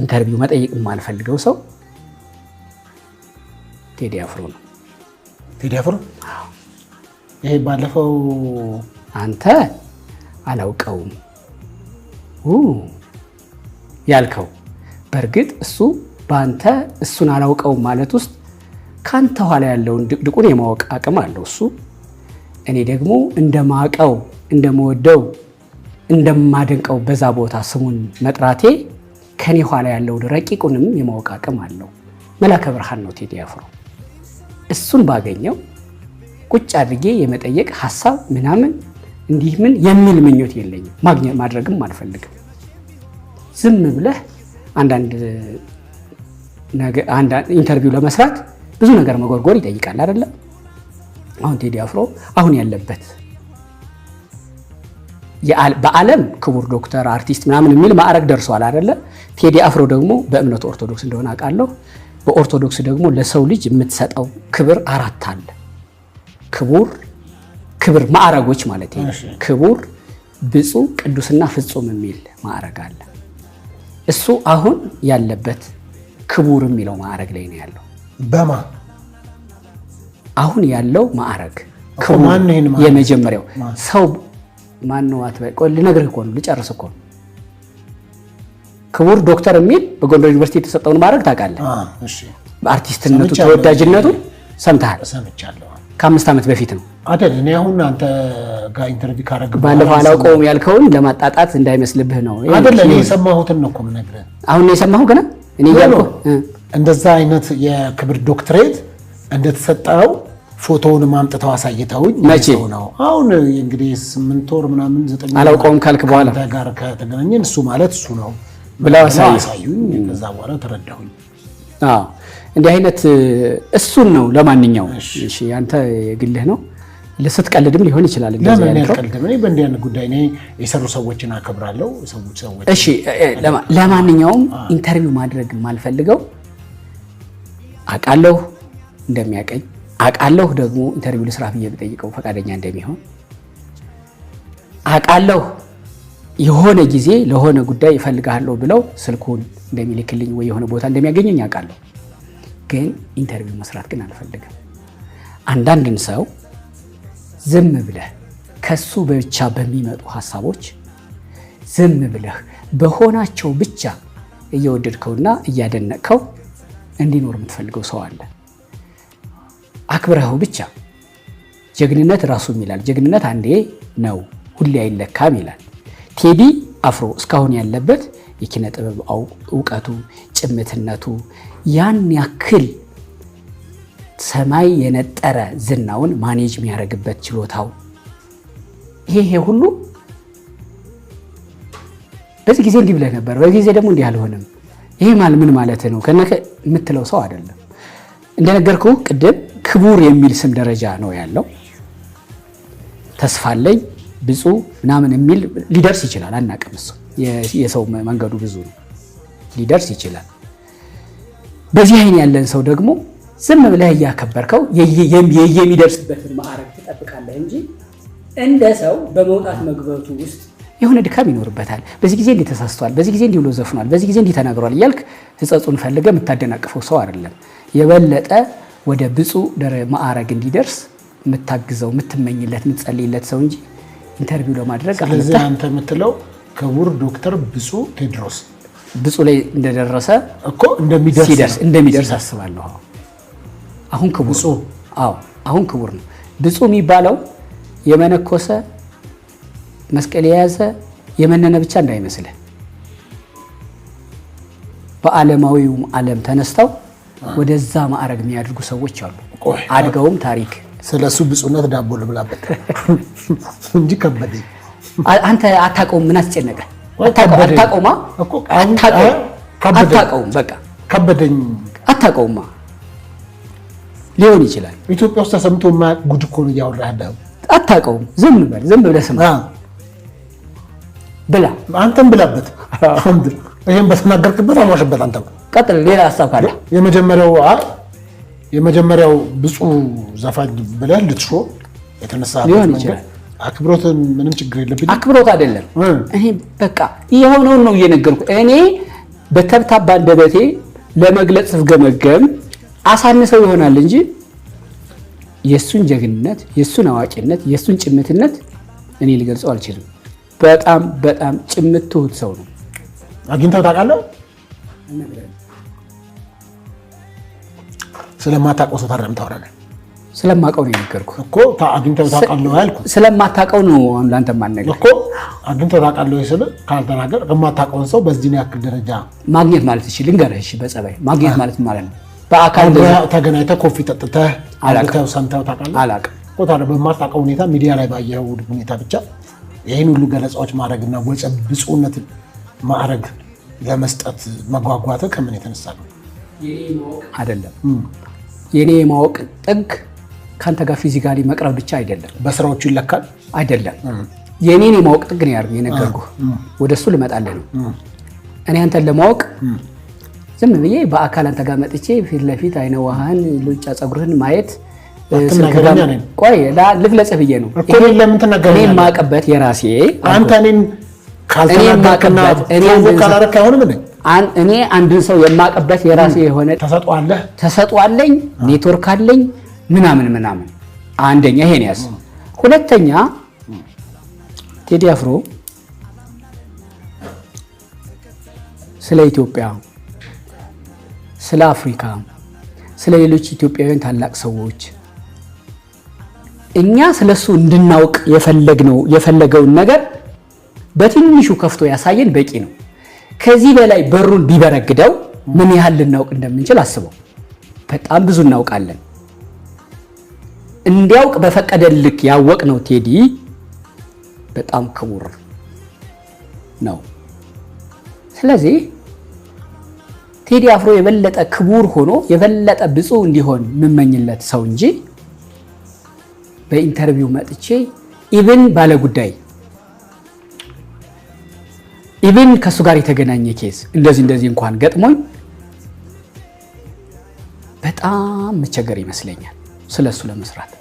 Interview መጠየቅ የማልፈልገው ሰው ቴዲ አፍሮ ነው። ቴዲ አፍሮ ይሄ ባለፈው አንተ አላውቀውም ያልከው፣ በእርግጥ እሱ በአንተ እሱን አላውቀውም ማለት ውስጥ ከአንተ ኋላ ያለውን ድቅድቁን የማወቅ አቅም አለው እሱ። እኔ ደግሞ እንደማቀው፣ እንደምወደው፣ እንደማደንቀው በዛ ቦታ ስሙን መጥራቴ ከኔ ኋላ ያለውን ረቂቁንም የማወቅ አቅም አለው። መላከ ብርሃን ነው ቴዲ አፍሮ። እሱን ባገኘው ቁጭ አድርጌ የመጠየቅ ሀሳብ ምናምን እንዲህ ምን የሚል ምኞት የለኝም። ማግኘት ማድረግም አልፈልግም። ዝም ብለህ አንዳንድ interview ለመስራት ብዙ ነገር መጎርጎር ይጠይቃል አይደለም? አሁን ቴዲ አፍሮ አሁን ያለበት በዓለም ክቡር ዶክተር፣ አርቲስት ምናምን የሚል ማዕረግ ደርሷል አይደለ? ቴዲ አፍሮ ደግሞ በእምነቱ ኦርቶዶክስ እንደሆነ አውቃለሁ። በኦርቶዶክስ ደግሞ ለሰው ልጅ የምትሰጠው ክብር አራት አለ። ክቡር፣ ክብር ማዕረጎች ማለት ነው። ክቡር፣ ብፁዕ፣ ቅዱስና ፍጹም የሚል ማዕረግ አለ። እሱ አሁን ያለበት ክቡር የሚለው ማዕረግ ላይ ነው ያለው። በማ አሁን ያለው ማዕረግ ክቡር የመጀመሪያው ሰው ማነው? አትበል፣ ቆይ ልነግርህ እኮ ነው፣ ልጨርስ እኮ ነው። ክቡር ዶክተር የሚል በጎንደር ዩኒቨርሲቲ የተሰጠውን ማዕረግ ታውቃለህ። በአርቲስትነቱ ተወዳጅነቱ ሰምተሃል። ሰምቻለሁ። ከ5 ዓመት በፊት ነው አይደል? እኔ አሁን አንተ ጋር interview ካረግ ባለፈው አላውቀውም ያልከውን ለማጣጣት እንዳይመስልብህ ነው። አይደል? እኔ የሰማሁትን ነው እኮ የምነግርህ። አሁን ነው የሰማሁ ገና እኔ እያልኩህ እንደዛ አይነት የክብር ዶክትሬት እንደተሰጠው ፎቶውን አምጥተው አሳይተውኝ። መቼ ነው? አሁን እንግዲህ 8 ወር ምናምን 9 አላውቀውም ካልክ በኋላ ጋር ከተገናኘን እሱ ማለት እሱ ነው ብለው አሳዩኝ። ከዛ በኋላ ተረዳሁኝ። አዎ፣ እንዲህ አይነት እሱን ነው። ለማንኛውም እሺ፣ አንተ የግልህ ነው፣ ስትቀልድም ሊሆን ይችላል። እንደዚህ ያልከው አልቀልድም። እኔ በእንዲህ አይነት ጉዳይ እኔ የሰሩ ሰዎችን አከብራለሁ። ሰዎች እሺ፣ ለማንኛውም interview ማድረግ የማልፈልገው አውቃለሁ እንደሚያቀኝ፣ አውቃለሁ ደግሞ interview ልስራ ብዬ ብጠይቀው ፈቃደኛ እንደሚሆን አውቃለሁ፣ የሆነ ጊዜ ለሆነ ጉዳይ እፈልግሃለሁ ብለው ስልኩን እንደሚልክልኝ ወይ የሆነ ቦታ እንደሚያገኘኝ አውቃለሁ። ግን interview መስራት ግን አልፈልግም። አንዳንድን ሰው ዝም ብለህ ከሱ ብቻ በሚመጡ ሀሳቦች ዝም ብለህ በሆናቸው ብቻ እየወደድከውና እያደነቅከው እንዲኖር የምትፈልገው ሰው አለ። አክብረኸው ብቻ። ጀግንነት ራሱም ይላል። ጀግንነት አንዴ ነው፣ ሁሌ አይለካም ይላል። ቴዲ አፍሮ እስካሁን ያለበት የኪነ ጥበብ እውቀቱ፣ ጭምትነቱ፣ ያን ያክል ሰማይ የነጠረ ዝናውን manage የሚያደርግበት ችሎታው፣ ይሄ ሁሉ በዚህ ጊዜ እንዲህ ብለህ ነበር፣ በዚህ ጊዜ ደግሞ እንዲህ አልሆነም፣ ይሄ ማለት ምን ማለት ነው ከነከ የምትለው ሰው አይደለም። እንደነገርኩህ ቅድም ክቡር የሚል ስም ደረጃ ነው ያለው። ተስፋለኝ ብፁዕ ምናምን የሚል ሊደርስ ይችላል፣ አናውቅም። እሱ የሰው መንገዱ ብዙ ነው፣ ሊደርስ ይችላል። በዚህ አይን ያለን ሰው ደግሞ ዝም ብለህ እያከበርከው የሚደርስበትን ማዕረግ ትጠብቃለህ እንጂ እንደ ሰው በመውጣት መግባቱ ውስጥ የሆነ ድካም ይኖርበታል። በዚህ ጊዜ እንዲህ ተሳስቷል፣ በዚህ ጊዜ እንዲህ ብሎ ዘፍኗል፣ በዚህ ጊዜ እንዲህ ተናግሯል እያልክ ሕጸጹን ፈልገህ የምታደናቅፈው ሰው አይደለም። የበለጠ ወደ ብፁዕ ማዕረግ እንዲደርስ የምታግዘው፣ የምትመኝለት፣ የምትጸልይለት ሰው እንጂ interview ለማድረግ ስለዚህ አንተ የምትለው ክቡር ዶክተር ብፁዕ ቴዎድሮስ ብፁዕ ላይ እንደደረሰ እኮ እንደሚደርስ እንደሚደርስ አስባለሁ። አሁን ክቡር፣ አዎ አሁን ክቡር ነው። ብፁዕ የሚባለው የመነኮሰ፣ መስቀል የያዘ፣ የመነነ ብቻ እንዳይመስልህ። በዓለማዊው ዓለም ተነስተው ወደዛ ማዕረግ የሚያድርጉ ሰዎች አሉ። አድገውም ታሪክ ስለሱ ብፁዕነት ዳቦ ልብላበት እንጂ ከበደኝ። አንተ አታውቀውም፣ ምን አስጨነቀ? አታውቀውማ፣ አታውቀውም፣ በቃ ከበደኝ። አታውቀውማ ሊሆን ይችላል። ኢትዮጵያ ውስጥ ተሰምቶ የማያውቅ ጉድ እኮ ነው እያወራህ ያለኸው። አታውቀውም፣ ዝም በል፣ ዝም ብለህ ስማ፣ ብላ፣ አንተም ብላበት። ይሄን በተናገርክበት አሟሽበት። አንተም ቀጥል፣ ሌላ ሀሳብ ካለ። የመጀመሪያው ብፁዕ ዘፋኝ ብለህ ልትሾ የተነሳበት ሊሆን ይችላል። አክብሮትን ምንም ችግር የለብኝም። አክብሮት አይደለም። እኔ በቃ የሆነውን ነው እየነገርኩህ። እኔ በተብታባ አንደበቴ ለመግለጽ ስፍገመገም አሳንሰው ይሆናል እንጂ የእሱን ጀግንነት፣ የእሱን አዋቂነት፣ የእሱን ጭምትነት እኔ ልገልጸው አልችልም። በጣም በጣም ጭምት ትሁት ሰው ነው። አግኝተው ታውቃለህ? ስለማታውቀው ሰው ታዲያ የምታወራለህ? ስለማውቀው ነው የነገርኩህ። እኮ አግኝተው ታውቃለህ ያልኩህ። ስለማታውቀው ነው አሁን ለአንተ የማልነግርህ። እኮ አግኝተው ታውቃለህ ወይ ስልህ ካልተናገር የማታውቀውን ሰው በዚህን ያክል ደረጃ ማግኘት ማለት እሺ፣ ልንገርህ። እሺ፣ በጸባይ ማግኘት ማለት ማለት ነው በአካል እንደዚህ ተገናኝተህ coffee ጠጥተህ አላውቅም። አውርተህ ሰምተው ታውቃለህ? አላውቅም። እኮ ታዲያ በማታውቀው ሁኔታ ሚዲያ ላይ ባየኸው ሁኔታ ብቻ ይህን ሁሉ ገለጻዎች ማድረግና ወፀ ብፁዕነትን ማዕረግ ለመስጠት መጓጓትህ ከምን የተነሳ ነው? አይደለም፣ የኔ የማወቅ ጥግ ከአንተ ጋር physically መቅረብ ብቻ አይደለም። በስራዎቹ ይለካል። አይደለም፣ የኔን የማወቅ ጥግ ነው ያልኩህ የነገርኩህ። ወደ እሱ ልመጣልህ ነው። እኔ አንተን ለማወቅ ዝም ብዬ በአካል አንተ ጋር መጥቼ ፊት ለፊት አይነ ውሃህን ሉጫ ፀጉርህን ማየት ስልክ ጋር አትናገረኛ እኔን። ቆይ ልግለጽህ ብዬ ነው። እኮ እኔን ለምን እኔ ትናገረኛለህ? የማውቅበት የራሴ አንተ እኔን ካልተናገርክና የማውቅበት እኔ provoke አንድን ሰው- ካላደረክ አይሆንም እንዴ? እኔ አንድን ሰው የማውቅበት የራሴ የሆነ ተሰጥኦ አለህ። ተሰጥኦ አለኝ፣ ኔትወርክ አለኝ፣ ምናምን ምናምን። አንደኛ ይሄን ያዝ። ሁለተኛ ቴዲ አፍሮ ስለ ኢትዮጵያ፣ ስለ አፍሪካ፣ ስለ ሌሎች ኢትዮጵያውያን ታላቅ ሰዎች እኛ ስለሱ እንድናውቅ የፈለግነው የፈለገውን ነገር በትንሹ ከፍቶ ያሳየን በቂ ነው። ከዚህ በላይ በሩን ቢበረግደው ምን ያህል ልናውቅ እንደምንችል አስበው። በጣም ብዙ እናውቃለን። እንዲያውቅ በፈቀደን ልክ ያወቅነው ቴዲ በጣም ክቡር ነው። ስለዚህ ቴዲ አፍሮ የበለጠ ክቡር ሆኖ የበለጠ ብፁዕ እንዲሆን የምመኝለት ሰው እንጂ በ interview መጥቼ even ባለጉዳይ even ከእሱ ጋር የተገናኘ case እንደዚህ እንደዚህ እንኳን ገጥሞኝ በጣም መቸገር ይመስለኛል ስለ እሱ ለመስራት።